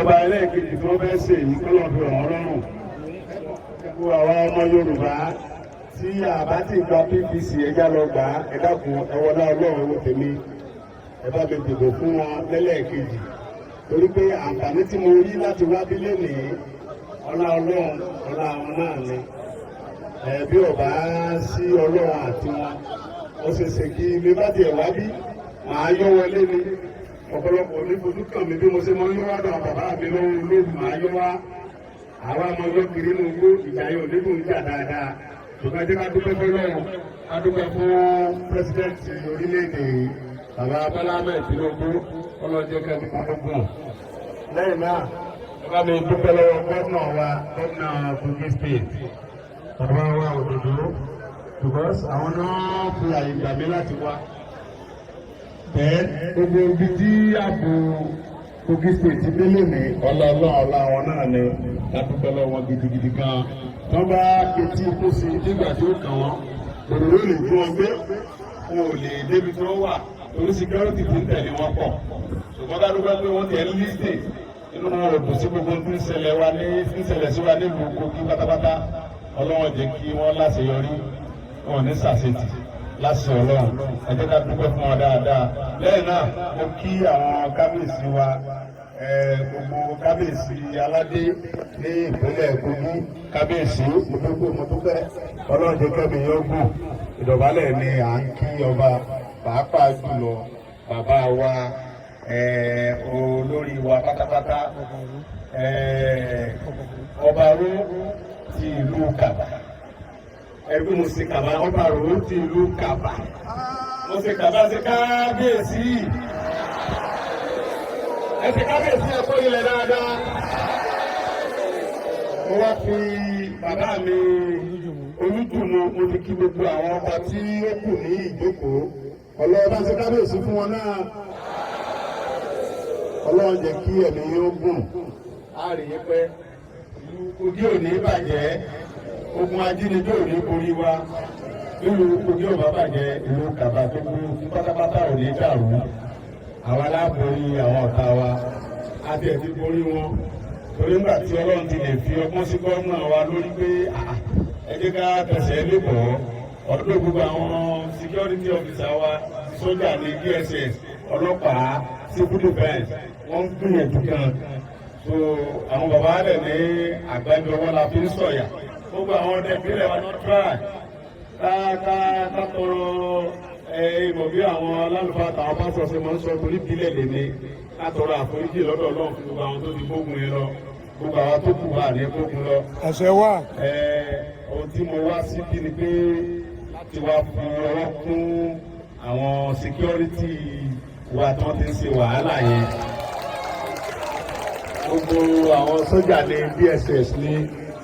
Ìjọba ẹlẹ́ẹ̀kejì tí wọ́n fẹ́ ṣe yìí, kọ́lọ́run fi rọ̀ wọ́n lọ́rùn. Gbogbo àwa ọmọ Yorùbá tí a bá ti gba PVC, ẹ já lọ gbà á. Ẹ dákun, ẹ wọlá Ọlọ́run, owó tèmi, ẹ bá mi dìbò fún wọn lẹ́lẹ́ẹ̀kejì, torí pé àǹfààní tí mo rí láti wá bí lénìí, ọlá Ọlọ́run, ọlá àwọn náà ni. Ẹ bí ọba sí Ọlọ́run àti wọn, ó ṣe ṣe kí mi bá tiẹ̀ wá bí màá yọ wọlé ni. Ọ̀pọ̀lọpọ̀ onífojú kàn mí bí mo ṣe máa ń yọ wá dọ̀ bàbá mi lọ́wọ́ olóògùn, màá yọ wá. Àwa ọmọ yọ kiri nínú igbó, ìjà yóò nídùn ìjà dáadáa. Ṣùgbọ́n ẹ jẹ́ ká dúpẹ́ fọlọ́run, ká dúpẹ́ fún president orílẹ̀-èdè yìí, bàbá Bọ́lá Ahmed Tinubu. Ọlọ́jẹ́ kẹ́mi gbogbo. Lẹ́yìn náà, ẹ bá mi dúpẹ́ lọ́wọ́ gómìnà wa, gómìnà Kogi State, bàbá wa Òdòdó, because àwọn náà fi àyè gbà mí láti wá. Then gbogbo ibi tí ààbò Kogi State délé ní, ọlá Ọlọ́run, ọlá àwọn náà ni. Ká dúpẹ́ lọ́wọ́ gidigidi gan. Tí wọ́n bá etí ikú sí nígbà tí ó kàn wọ́n, òdòdó lè fún wọn gbé, wọn ò lè débi tí wọ́n wà, torí security ti ń tẹ̀lé wọn pọ̀. Ṣùgbọ́n ká dúpẹ́ pé wọ́n ti ẹ̀ ń lísè inú wọn ò dùn sí gbogbo tí ń ṣẹlẹ̀ wa ní ń ṣẹlẹ̀ sí wa nílùú Kogi pátápátá. Ọlọ́wọ́n jẹ́ kí wọ́n láṣeyọrí, wọn ò ní ṣàṣetì láṣẹ Ọlọ́run. Ẹ jẹ́ ká dúpẹ́ fún wọn dáadáa. Lẹ́yìn náà, mo kí àwọn kábíyèsí wa, gbogbo kábíyèsí aládé ní ìpínlẹ̀ Kogi. Kábíyèsí, mo dúpẹ́, mo dúpẹ́. Ọlọ́run jẹ́ kẹ́mi yóò gùn. Ìdọ̀bálẹ̀ ni à ń kí ọba, pàápàá jùlọ bàbá wa, olórí wa pátápátá, ọba ró ti ìlú Kàbà. Ẹgbẹ́ mo ṣe Kàbà, ọba ró ti ìlú Kàbà, mo ṣe Kàbà, ṣe kábíyèsí. Ẹ ṣe kábíyèsí, ẹ kó ilẹ̀ dáadáa. Mo wá fi bàbá mi Olújùmọ̀, mo fi kí gbogbo àwọn ọba tí ó kù ní ìjókòó. Ọlọ́run bá ṣe kábíyèsí fún wọn náà. Ọlọ́run jẹ́ kí ẹ̀mí yóò gùn, á rí i pé ìlú Kogi ò ní bàjẹ́, ogun ajínigbé ò ní borí wa. Ìlú Kogi ò bá bàjẹ́, ìlú Kàbà gbogbo pátápátá ò ní dàrú. Àwa láborí àwọn ọ̀tá wa, àti ẹ̀ ti borí wọn, torí nígbà tí Ọlọ́run ti lè fi ọgbọ́n sí gómìnà wa lórí pé ẹ jẹ́ ká tẹ̀sẹ̀ lébọ̀ ọdún. Gbogbo àwọn security officer wa, sójà ní DSS, ọlọ́pàá, civil defence, wọ́n ń gbìyànjú gan. So àwọn bàbá rẹ̀ ní àgbájọ ọwọ́ la fi ń sọ̀yà. Gbogbo àwọn ọdẹ ìpínlẹ̀ wa náà try. Ká ká ká tọrọ ẹ ìmọ̀ bí àwọn alálùfáà àtàwọn pásítọ̀ ṣe máa ń sọ, torí ìbílẹ̀ lèmi, ká tọrọ àforíjì lọ́dọ̀ Ọlọ́run fún gbogbo àwọn tó ti gbógun yẹn lọ. Gbogbo àwọn tó kù wà ní gbógun lọ. Àṣẹ wà. Ohun tí mo wá síbí ni pé láti wá fi ọwọ́ kún àwọn security wa tí wọ́n ti ń ṣe wàhálà yẹn. Gbogbo àwọn sójà ní DSS, ní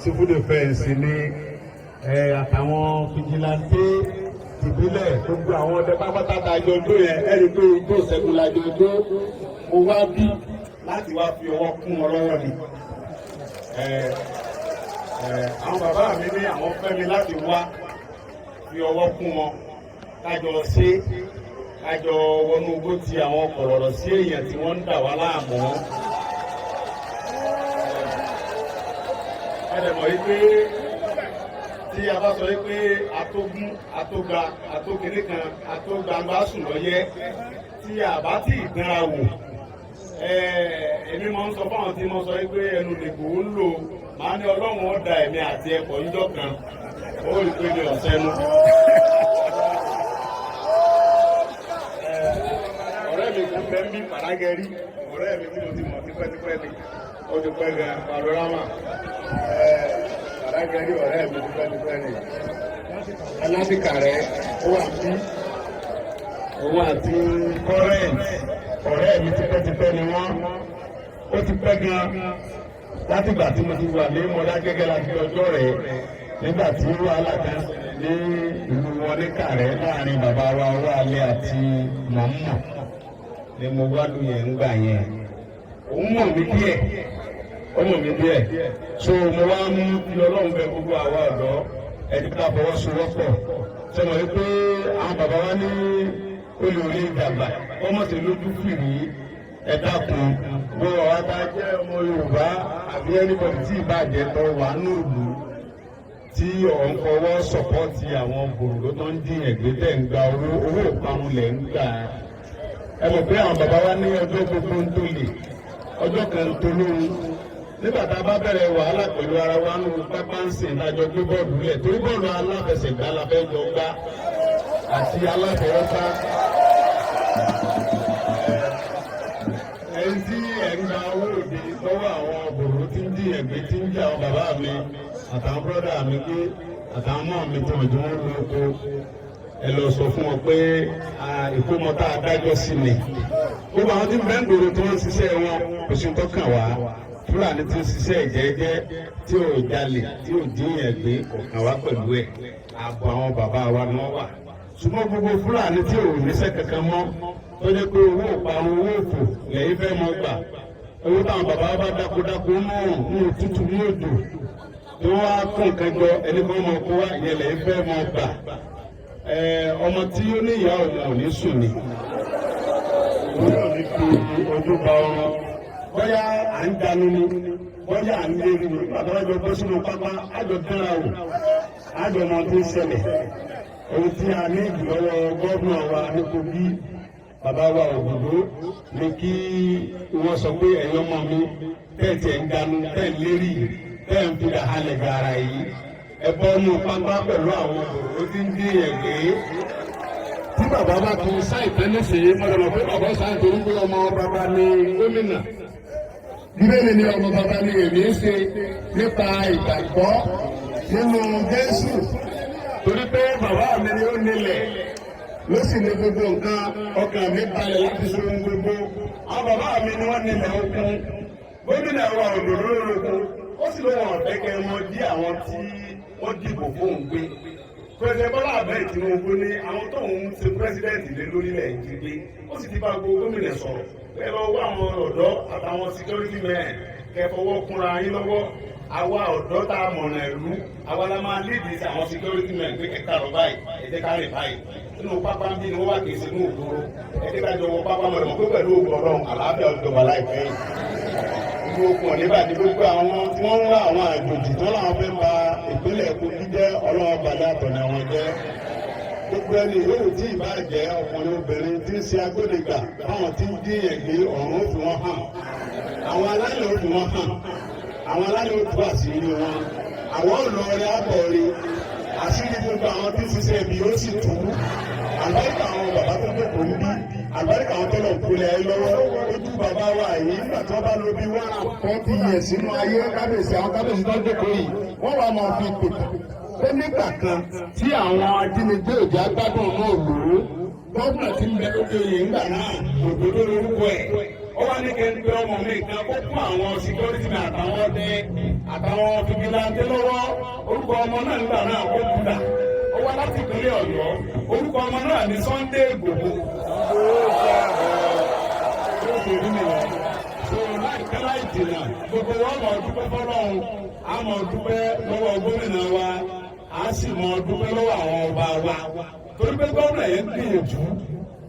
civil defence, ní àtàwọn vigilante tìbílẹ̀, gbogbo àwọn ọdẹ pápátá tá a jọ dó yẹn, ẹ rí i pé igbó ìṣẹ́gun la jọ dó. Mo wá bí láti wá fi ọwọ́ kún wọn lọ́wọ́ ni. Àwọn bàbá mi ní àwọn fẹ́ mi láti wá fi ọwọ́ kún wọn, kájọ ṣe, kájọ wọnú igbó ti àwọn kọ̀rọ̀rọ̀ sí èèyàn tí wọ́n ń dà wá láàmú. Ẹ dẹ̀ mọ̀ wípé tí a bá sọ wípé atógún, atóga, atókèrè kan, atógbangba sùn lọ́yẹ́, tí a bá tí ì dánra wò, èmi máa ń sọ fáwọn tí mo sọ wípé ẹnu nìkú ń lò, màá ní Ọlọ́run ó da ẹ̀mí àti ẹ̀kọ́ níjọ́ kan, ó rí pé ní ọ̀sẹ̀ nu. Ọ̀rẹ́ mi kan bẹ́ẹ̀ ń bí pàdágẹ́rí, ọ̀rẹ́ mi tí mo ti mọ̀ tipẹ́tipẹ́ ni, ó ti pẹ́ gan, panorama pàdágẹ́rí, ọ̀rẹ́ mi tipẹ́tipẹ́ ni. Alásìkà rẹ̀ ó wà bí òun àti current, ọ̀rẹ́ mi tipẹ́tipẹ́ ni wọ́n. Ó ti pẹ́ gan látìgbà tí mo ti wà ní Mọdákẹ́kẹ́ láti ọjọ́ rẹ̀, nígbà tí wàhálà kan ní ìlú wọn ní Kàrẹ́ láàrin bàbá wa Ọwọ́alé àti Mọ̀mọ́ ni mo wá lu yẹn ń gbà yẹn. Òun mọ̀ mí díẹ̀, ó mọ̀ mí díẹ̀. So mo wá mú kí Ọlọ́run bẹ gbogbo àwa ọ̀dọ́ ẹni ká fọwọ́sowọ́pọ̀. Sọmọ wípé àwọn bàbá wa ní olè olè dàgbà, wọ́n mọ̀ sí lójú fìrí. Ẹ dákun, bó ọ̀rá tá a jẹ́ ọmọ Yorùbá àbí anybody tí ìbàjẹ́ tó wà nílùú tí ọ̀ ń fọwọ́ support àwọn bòròdó tó ń dín ẹ̀gbẹ́ tẹ̀ ń gba owó, owó ìparun lẹ̀ ń gbà. Ẹ mọ̀ pé àwọn bàbá wa ní ọjọ́ gbogbo ń tó lè, ọjọ́ kan ń tó lóhun. Nígbà tá a bá bẹ̀rẹ̀ wàhálà pẹ̀lú ara wa nù pápá ń sìn lájọ gbé bọ́ọ̀lù lẹ̀, torí bọ́ọ̀lù aláfẹsẹ̀gbá la fẹ́ jọ gbá àti aláfọwọ́gbá. Ẹni tí ẹ̀ ń gba owó òde lọ́wọ́ àwọn bòrò tí ń dín ẹ̀gbẹ́, tí ń jẹ́ àwọn bàbá mi àtàwọn bọ́dà mi gbé, àtàwọn ọmọ mi tí wọ́n jọ ń lo oko, ẹ lọ sọ fún wọn pé ìkómọ tá a dájọ́ sí ni. Gbogbo àwọn tí ń bẹ́ẹ̀ ń gbòòrò tí wọ́n ń ṣiṣẹ́ wọn, kò sí tó kàn wá. Fúlàní tí ń ṣiṣẹ́ ìjẹ́jẹ́, tí ò jalè, tí ò dín ẹ̀gbẹ́, kò kàn wá pẹ̀lú ẹ̀. Ààbò àwọn bàbá wa ni wọ́n wà. Ṣùgbọ́n gbogbo Fúlàní tí ò níṣẹ́ kankan mọ́, tó jẹ́ pé owó ìparun, owó òfò lẹ́yìn fẹ́ mọ́ gbà, owó táwọn bàbá bá dákúdákú nù tútù ní òjò tí wọ́n á kó nǹkan jọ, ẹni kan mọ̀ kó wá ìyẹn lẹ́yìn fẹ́ mọ́ gbà. Ọmọ tí ó ní ìyá òun ò ní sùn ni òun ò ní fi ojú ba ọrùn. Bóyá à ń dànù ni, bóyá à ń lérí ni, bàbá jọ bọ́ sínú pápá, àjọ dára wò, àjọ mọ tó ń ṣẹlẹ̀. Ohun tí a ní ìlọ́wọ́ gómìnà wa ní Kogi, bàbá wa Òdòdó, ni kí wọ́n sọ pé ẹ̀yin ọmọ mi tẹ̀tẹ̀ ń dànù, tẹ̀ ń lérí, tẹ̀ ń fi halẹ̀ gàrà yìí, ẹ bọ́ nù pápá pẹ̀lú àwọn òdòdó tí ń dín ẹ̀gbẹ́. Tí bàbá bá tún sáì tẹ́lẹ̀ sí, mọ̀lẹ́mọ̀ pé bàbá sáì torí pé ọmọ bàbá ni gómìnà. Bíbélì ni ọmọ bàbá ni èmi ń ṣe nípa ìgbàgbọ́ nínú Jésù, torí pé bàbá mi ni ó nílẹ̀, ló sì ní gbogbo nǹkan. Ọkàn mi balẹ̀ láti ṣe ohun gbogbo. Àwọn bàbá mi ni wọ́n nílẹ̀ okun. Gómìnà wa Òdòdó lókun, ó sì lóun ọ̀fẹ́ kẹ́ wọn dí àwọn tí wọ́n dìbò fóun gbé. President Bọ́lá Ahmed Tinubu ní àwọn tóun ṣe president lé lórílẹ̀ jí gbé. Ó sì ti bá gbogbo gómìnà sọ̀rọ̀ ẹ lọ wá àwọn ọ̀dọ́ àtàwọn security men kẹ́ fọwọ́ kúnra yín lọ́wọ́. Àwa ọ̀dọ́ tá a mọ̀nà ìlú, àwa la máa lead sí àwọn security men pé ẹ̀ka lọ báyìí, ẹ jẹ́ ká rìn báyìí. Nínú pápá ń bí ni wọ́n wà, kì í ṣe ní ògbóró. Ẹ jẹ́ ká jọ wọ pápá mọ̀lẹ́mọ̀ pé pẹ̀lú ògùn Ọlọ́run, àlàáfíà ọjọba láìpẹ́ yìí. Gbogbo okùn ọ̀nìbàdì, gbogbo àwọn tí wọ́n ń wá àwọn àjòjì tó láwọn fẹ́ ba ìpínlẹ̀ Kogi jẹ́, Ọlọ́wọ́ balẹ̀ àtọ̀nà wọn jẹ́. Gbogbo ẹni yóò tí ì bá jẹ́ ọkùnrin, obìnrin tí ń ṣe agbódegbà báwọn tí ń dín ẹ̀gbẹ́, ọ̀run ó fi wọ́n hàn, àwọn alálẹ̀ ó fi wọ́n hàn, àwọn alálẹ̀ ó tú àṣírí wọn. Àwọn olórí àbọ̀rí àṣírí gbogbo àwọn tí ń ṣiṣẹ́ ibi ó sì tú. Àlùbáríkà àwọn bàbá tó jókòó ń bí, àlùbáríkà àwọn tó lọ kólẹ̀ ẹ lọ́wọ́, ojú bàbá wa yìí, nígbà tí wọ́n bá lo bí 140 years sínú ayé, kábíyèsí, àwọn kábíyèsí tó jókòó yìí, wọ́n wà máa fi pèpè pé nígbà kan tí àwọn ajínigbé òjá gbádùn náà lò ó, gómìnà tí ń bẹ lókè yìí ńgbà náà, Òdòdó lórúkọ ẹ̀, ó wá ní kí n pe ọmọ mi kan kó kún àwọn security man àtàwọn ọdẹ àtàwọn vigilante lọ́wọ́. Orúkọ ọmọ náà nígbà náà, ó kúdà, ó wá láti ìpínlẹ̀ Ọ̀yọ́. Orúkọ ọmọ náà ní Sunday Igboho. Ó ṣe rí nìyẹn. So láìpẹ́ láì jìnnà, gbogbo wọn mọ̀ dúpẹ́ fọlọ́run, á mọ̀ dúpẹ́ lọ́wọ́ gómìnà wa, á sì mọ̀ dúpẹ́ lọ́wọ́ àwọn ọba wa, torí pé gómìnà yẹn gbìyànjú,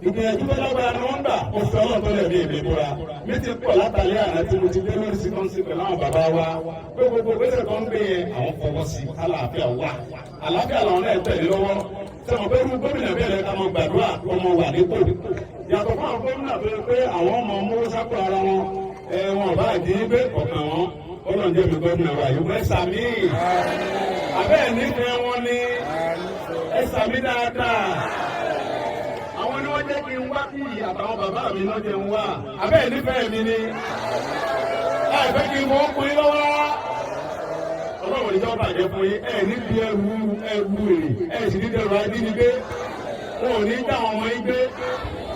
ìgbìyànjú tó lágbára ni wọ́n gbà. Ó fi Ọlọ́run tó lẹ̀mí èmi búra, mi ti pọ̀ látàlẹ́ àná tí mo ti dé lórí sí kọ́ńsí pẹ̀lú àwọn bàbá wa pé gbogbo gbèsè tó ń gbé yẹn, àwọn fọwọ́ sí. Àlàáfíà wà, àlàáfíà làwọn náà tẹ̀lé lọ́wọ́. Sọ̀rọ̀ pé irú gómìnà bẹ́ẹ̀ lẹ́ka mọ gbàdúrà ọmọ wà nípò, yàtọ̀ fún àwọn gómìnà tó yẹ pé àwọn ọmọ mówó sápò ara wọn, ẹ wọn bá dín pé ọ̀kan wọn. Ọlọ́run jẹ́ mi gómìnà wa yóò fẹ́ sàmì abẹ́ ẹ̀ nífẹ̀ẹ́ wọn ni, ẹ sàmì dáadáa. Àwọn ni wọ́n jẹ́ kí n wá bí, àtàwọn bàbá mi náà jẹ́ n wá. Abẹ́ ẹ̀ nífẹ̀ẹ́ mi ni, ẹ fẹ́ kí n fọwọ́ kún yín lọ́wọ́. Ọlọ́run ní jọba àjẹ fún yín. Ẹ níbi ẹrù ẹrù èrè, ẹ sì ní dẹrù ajínigbé. Wọn ò ní dá àwọn ọmọ yín gbé.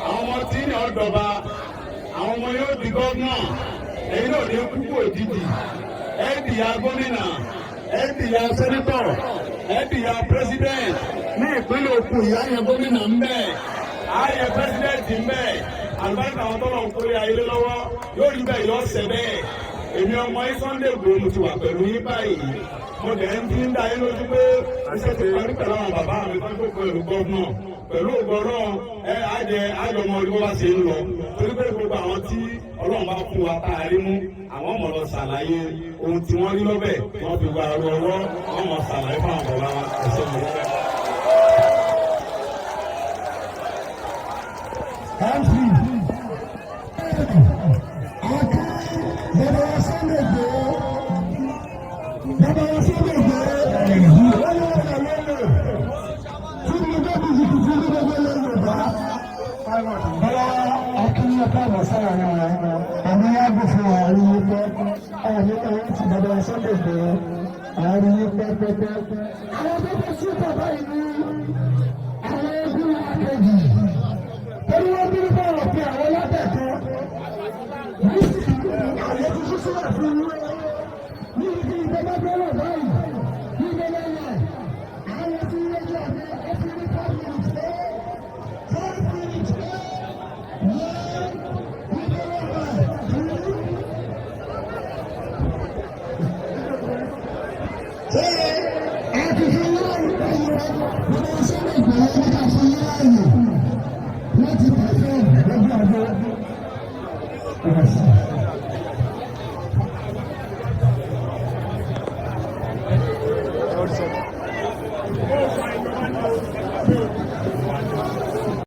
Àwọn ọmọ tí ní ọ̀dọ̀ba, àwọn ọmọ yóò di gómìnà, ẹ̀yin náà ní kúkú òjijì. Ẹ dìyà gómìnà, ẹ dìyà senator, ẹ dìyà president ní ìpínlẹ̀ Ògùn. Ìyá yẹn gómìnà ń bẹ, ààyè president ń bẹ. Àlùbáríkà àwọn tọ́lọ̀ ń kórè ayé lọ́wọ́ yóò rí bẹ́ẹ̀, yóò ṣẹ bẹ́ẹ̀. Èmi ọmọ yín Sunday Igboho, mo ti wà pẹ̀lú yín báyìí. Mo dẹ̀ ń fi ń dá yín lójú pé iṣẹ́ ti parí pẹ̀lú àwọn bàbá mi tó ń kó pẹ̀lú gómìnà. Pẹ̀lú ògo Ọlọ́run, ẹ àjẹ àjọmọ orí bó bá ṣe ń lọ, torí pé gbogbo àwọn tí Ọlọ́run bá fún wa tá a rí mú, àwọn ọmọ lọ ṣàlàyé ohun tí wọ́n rí lọ́bẹ̀ tí wọ́n fi gba ọrọ̀ ọwọ́, wọ́n mọ̀ ṣàlàyé fún àwọn bàbá wa. Ẹ̀ṣẹ̀ mi lọ́bẹ̀. MC Akin, bàbá wa Sunday Igboho, bàbá wa Sunday Igboho, wọ́n yóò wà lọ́nà tí mo bá bí jìbìtì ní gbogbo ilẹ̀ Yorùbá. Bàbá Akin, yẹ káàbọ̀ sára ní wa, àmì yàgò fún wa àárín yín pẹ́, àmì ẹ̀yìn tí bàbá wa Sunday Igboho, àárín yín pẹ́ pẹ́pẹ́. Àwọn tó bá sí bàbá yìí ní àwọn ẹbí wa kejì torí wọ́n bí bọ́ọ̀lù pé àwọn látẹ̀kọ́ nísìnyí, àwọn ti ṣí sílẹ̀ fún yín ní ibi ìjọba bọ́ọ̀lù báyìí ní ìgbẹ́lẹ̀ yẹn, àwọn tí wọ́n jẹ́ àmì ẹ̀fí ní 5 minutes pé, 5 minutes pé wọ́n ìgbẹ́lẹ̀ báyìí. Ṣé a ti fi láàyè báyìí? Bàbá sọ́dọ̀ ìgbàlá nígbà fún láàyè láti pàfọ́ọ̀mù lọ́jọ́ àjọ.